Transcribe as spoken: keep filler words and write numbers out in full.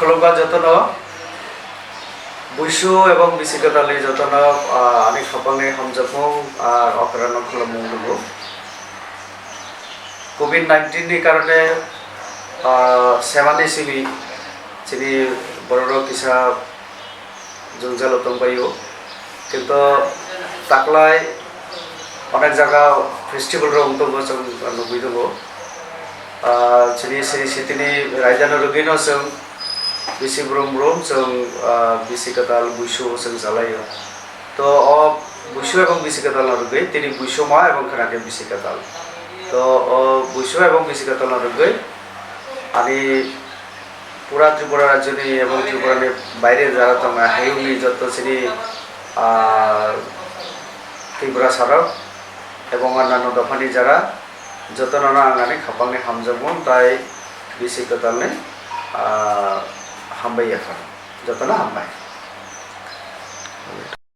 Khulumkha jotono, Buisu ebong bisi kwtalni jotono, ah, ani khapangni hamjakmung ar okra no khulumung nugo. Covid nineteen ni karone, ah, semani simi chini bororok kisa jwngjalo tongbaio. Kintu taklai onek jaga festival rok wng tongo, chwng nugwi tongo. Ah, chini sri sitini raidano rwgwino chwng bisi brum brum chwng, ah, bisi kwtal Buisu chwng chalaio. To o Buisu ebong bisi kwtalno rwgwi tini Buisu ma ebong khwnakhe bisi kwtal. To o Buisu ebong bisi kwtalno rwgwi ani pura Tripura rajyoni ebong Tripurani baire jara tongnai hayungni joto chini, ah, Tiprasa rok ebong annanno dophani jara jotono ang ani khapangni hamjakmung tai bisi kwtalni, ah, hambai yaphar. Jotono hambai.